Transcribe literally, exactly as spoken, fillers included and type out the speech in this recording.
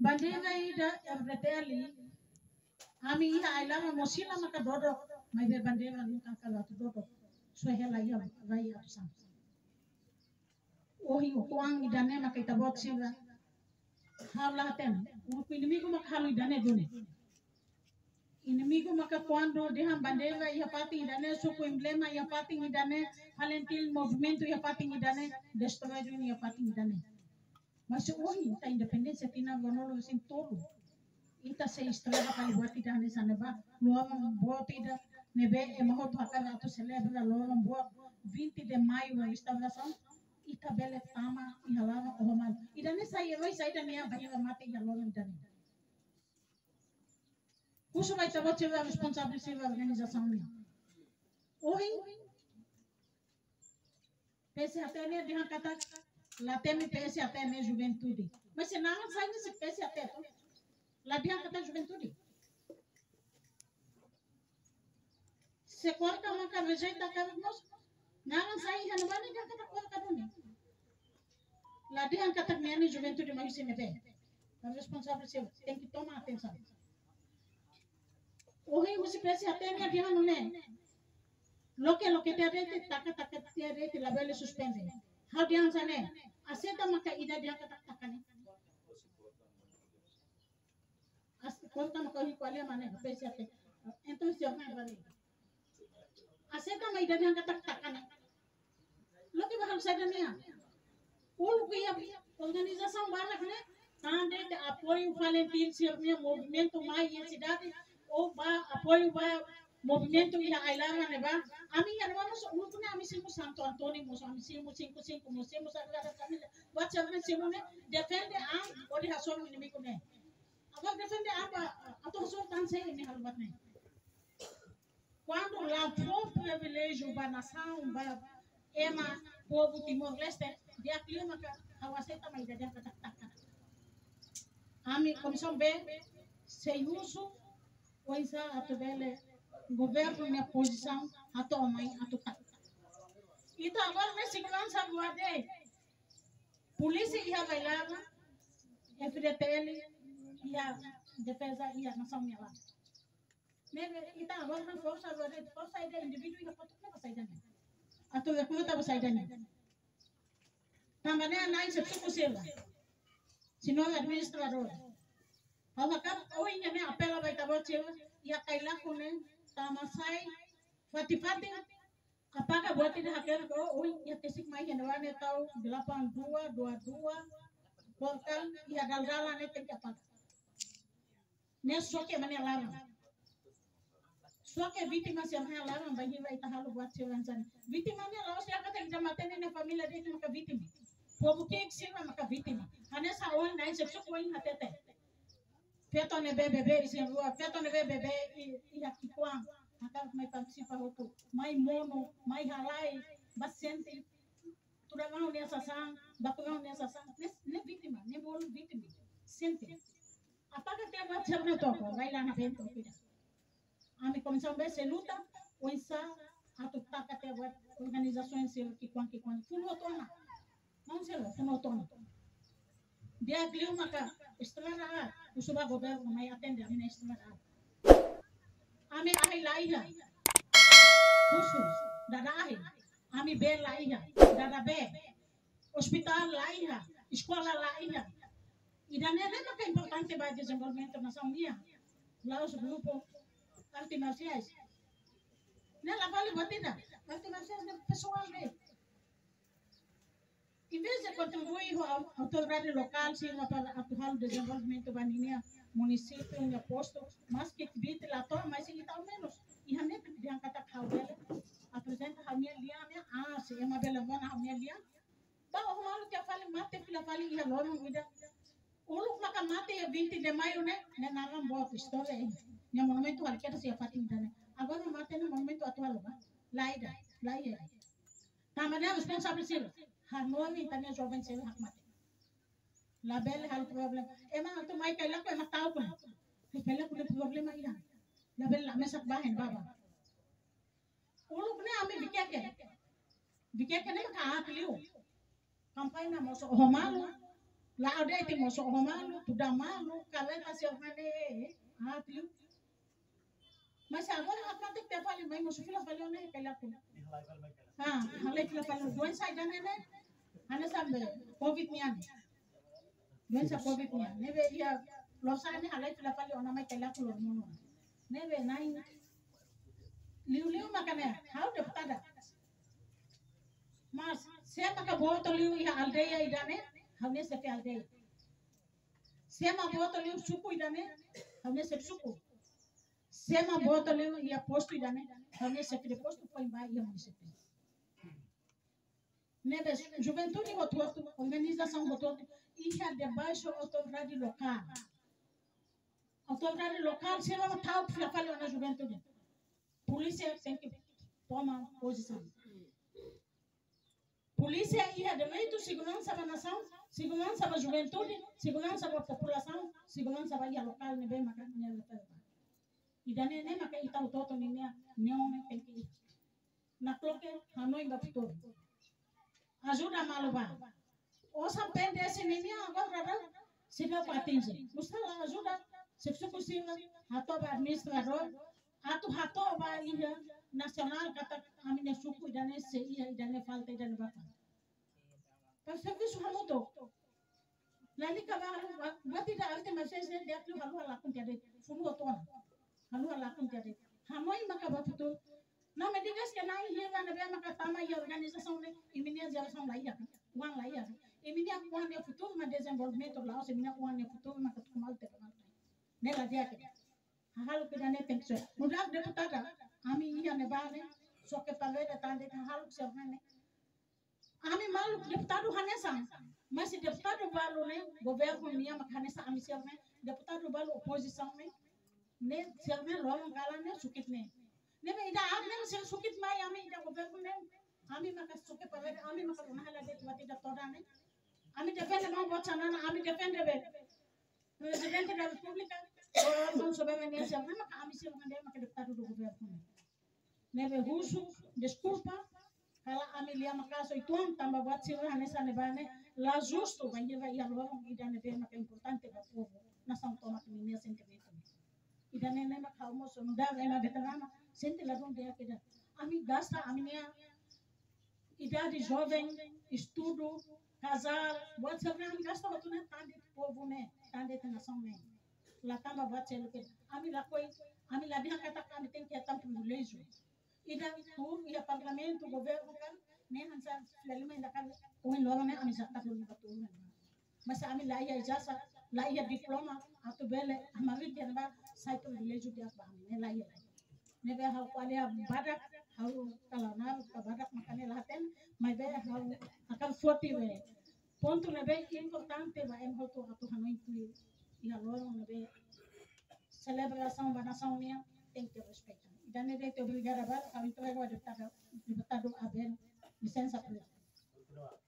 Bandeira ida F-FDTL, ami iha ai-laran mós sila maka dodok, maibé bandeira nunka hakarak atu dodok. Só hela iha rai atu sama. Ohin ukun ida-ne'e maka ita-boot sira halo la hatene. Uluk inimigu maka halo ida-ne'e duni. Inimigu maka kuandu dehan bandeira iha fatin ida-ne'e, suku emblema iha fatin ida-ne'e, FALINTIL movimentu iha fatin ida-ne'e, destrói duni iha fatin ida-ne'e. Mas ohin ita independénsia tinan ruanulu-resin-tolu. Ita sei estraga fali buat ida hanesan ne'ebá. Loron boot ida ne'ebé ema hotu hakarak atu selebra loron boot vinte de Maio, restaurasaun. Ita bele tama iha laran oho malu. Ida-ne'e sai erói saida nian bainhira mate iha loron ida-ne'e. Husu ba ita-boot sira responsavel sira organizasaun nian. Ohin, P S H T nian dehan katak la temi P S H T nia juventude. Mas se naran sai ne'e sei P S H T to. La dehan katak juventude. Se KORKA maka rejeita karik mós, naran sai iha ne'ebá ne'e dehan katak KORKA duni. La dehan katak nia ne'e juventude, mas husi ne'ebé. Para responsavel sira tenke toma atensaun. Ohin husi P S H T nian dehan nune'e. Loke, loke tiha de'it, taka, taka tiha de'it, labele suspende. Ha'u dehan hanesan ne'e, aseita maka ida dehan katak taka ne'e. As-, KORKA maka ohin ko'alia mak ne'e, P S H T. Entaun, se ohin bali. Aseita mak ida dehan katak taka ne'e. Loke ba halo saida nian. Uluk iha organizasaun barak ne'e, tan de'it apoiu FALINTIL sira-nia movimentu mai iha sidade, ou ba apoiu ba movimentu iha ai-laran ne'ebá. Ami iha ne'ebá mós uluk ne'e ami simu Santo António mós, ami simu cinco cinco mós, simu sagrada família. Buat sira-ne'e simu ne'e defende an hodi hasoru inimigu ne'e. Agora defende an ba atu hasoru tan sé ne'e halo buat ne'e. Kuandu la fó priviléjiu ba nasaun, ba ema povu Timor-Leste, di'ak liu maka ha'u aseita mak ida dehan katak taka. Ami Komisaun B sei husu oinsá atu bele governu nia pozisaun atu mai atu taka. Ita agora ne'e seguransa rua de'it. Polísia iha ai-laran, F-FDTL iha defeza iha nasaun nia laran. Ne'e, ita agora forsa, agora forsa ida indivíduu iha kotuk ne'e ba saida ne'e. Atu rekruta ba saida ne'e. Tanba ne'e na'in xefe suku sira. Señór administradór. Ha'u hakarak ohin ne'e apela ba ita-boot sira, iha Cailaco ne'e, tama sai, fatin-fatin, apaga buat ida hakerek, oh, ohin iha tesik mai iha ne'ebá ne'e tau delapan dua dua dua, portal iha dalan-dalan ne'e tenke apaga. Ne'e xoke ema nia laran. Xoke vítima sira-nia laran bainhira ita halo buat sira hanesan ne'e. Vítima ne'e la'ós dehan katak ita mate ne'e nia família de'it maka vítima. Povu ki'ik sira maka vítima. Hanesan ohin na'in xefe suku ohin hatete. Feto ne'ebé bebé isin-rua, feto ne'ebé bebé i, iha ki'ikoan. Hakarak mai partisipa hotu, mai monu, mai halai, ba sente. Tuda mau nia sasán, baku mau nia sasán. Ne'e, ne'e vítima, ne'e bolu vítima. Sente. Apaga tiha buat sira-ne'e to'o, vai lá na frente, cuida. Ami Komisaun B sei luta, oinsá atu taka tiha buat organizasaun sira ki'ikoan, ki'ikoan. Funu hotu ona. Maun sira, funu hotu ona. Di'ak liu maka estrada aat, husu ba governu mai atende ami-nia estrada aat. Ami ahi la iha. Husu, dada ahi. Ami bee la iha, dada bee. Ospitál la iha, eskola la iha. Ida-ne'e ne'e maka importante ba dezenvolvimentu nasaun nian. La'ós grupu arte marsiais. Ne'e la vale buat ida. Arte marsiais ne'e pesoál de'it. Em vez de kontribui ho au-, autoridade lokál, sira para atu halo dezenvolvimentu ba ninia munisípiu, nia postu, maski kbiit la to'o, mas ita ao menus iha ne'e dehan katak ha'u bele aprezenta ha'u-nia lian ne'e, ah, se ema bele rona ha'u-nia lian. Ba oho malu tiha fali mate fila fali iha loron ida. Uluk maka mate iha vinte de Maio ne'e, ne'e naran boot istória ne'e. Nia monumentu halo kedas iha fatin ida-ne'e. Agora mate ne'e monumentu atu halo ba? Lae ida, lae ida. Tanba ne'e responsavel sira. Hanoin ita-nia joven sira hakmatek. Labele halo problema. Ema atu mai Cailaco ema ta'uk ona. Ai Cailaco ne'e problema ida. Labele la mesak ba hein baba. Uluk ne'e ami Viqueque. Viqueque ne'e maka aat liu. Kampaña mós oho malu. La'o de'it, mosu ho malu, tuda malu, kala fase o mane, ah, tiu. Mas agora a parte que fali mai mosu fila fali ona kaila ku. Ah, halai fila fali doensa ida-ne'e ne'e. Hanesan be covid nian. Doensa covid nian. Ne'ebé iha loos ne'e halai fila fali ona mai kaila ku lo mono. Ne'ebé na'in liuliu maka ne'e, ha'u deputada. Mas sé maka boot liu iha aldeia ida-ne'e, ha'u-nia xefe aldeia. Sé mak boot liu suku ida-ne'e, ha'u-nia xefe suku. Sé mak boot liu iha postu ida-ne'e, ha'u-nia xefe de postu, foin ba iha munisípiu. Ne'ebé juventude hotu-hotu, organizasaun hotu-hotu, iha debaixo autoridade lokál. Autoridade lokál, se não tá o que fala na juventude. Polísia tenke toma pozisaun. Polísia iha direitu seguransa ba nasaun, seguransa ba juventude, seguransa ba populasaun, seguransa ba iha lokál ne'ebé maka nia leva. Ida-ne'e ne'e maka ita hotu-hotu ninia neon ne'e tenke iha. Nakloke hanoin ba futuru. Ajuda malu ba. Osan P N D S ninia agora dada sida ba atinje. Usa la ajuda, xefe suku sira, hato'o ba administradór, atu hato'o ba iha nasionál katak ami-nia suku ida-ne'e sei iha, ida-ne'e falta, ida-ne'e ba falta. Para servisu hamutuk. Lalika ba, ba, ba tidak ada masih saya dia tu haluha lakon tiha de'it. Funu otoan. Haluha lakon tiha de'it. Hanoin maka ba futuru. Na medidas ke na'in hira ne'ebé maka tama iha organizasaun ne'e, imi-nia jerasaun la iha. Oan la iha. Imi-nia oan nia futuru mak dezenvolvimentu la'ós, imi-nia oan nia futuru maka tuku malu te malu. Ne'e la di'ak. Hahalok ida-ne'e tenke ser. Nu'udar deputada, ami iha ne'ebá ne'e, xoke paveda tan de'it hahalok sira-ne'e. Ami maluk deputadu hanesan, mas se deputadu balu ne'e, governu nian mak hanesan ami sira-ne'e, deputadu balu opozisaun ne'e, ne'e sira-ne'e loron kalan ne'e sukit ne'e. Ne'ebé ida ami ne'e sira sukit mai ami ida governu ne'e, ami maka xoke paveda, ami maka rona hela de'it buat ida todan ne'e. Ami defende maun boot Xanana, ami defende be Prezidente da Repúblika, órgaun soberania sira-ne'e maka ami sira-ne'e maka deputadu do governu. Ne'ebé husu deskulpa, kala ami lia maka'as uitoan tanba buat sira hanesan ne'ebá ne'e la justu, bainhira iha loron ida ne'ebé maka importante ba povu, nasaun tomak ninia sentimentu. Ida-ne'e ne'e maka ha'u mós nu'udar ema veterana, sente ladún di'ak ida. Ami gasta ami-nia idade joven, estudu, kazál, buat sira-ne'e ami gasta hotu ne'e tan de'it povu ne'e, tan de'it nasaun ne'e. La tanba buat seluk. Ami lakohi, ami la dehan katak ami tenke hetan priviléjiu. Ida tuur iha parlamentu, governu kan, ne'e hanesan fila lima ida kan, ohin loron ne'e ami já tau liu ba tuur ne'e. Mas ami la iha ijazah, la iha diploma, atu bele hamarit dehan ba sai priviléjiu di'ak ba ami, ne'e la iha. Ne'ebé ha'u ko'alia badak, ha'u kala naru ka badak maka ne'e la hatene, maibé ha'u hakarak foti be pontu ne'ebé importante ba ema hotu atu hanoin tuir iha loron ne'ebé selebrasaun ba nasaun nian tenke respeita. Ida-ne'e de'it, obrigada barak, ha'u entrega ba deputadu, deputadu Abel, lisensa prezidente.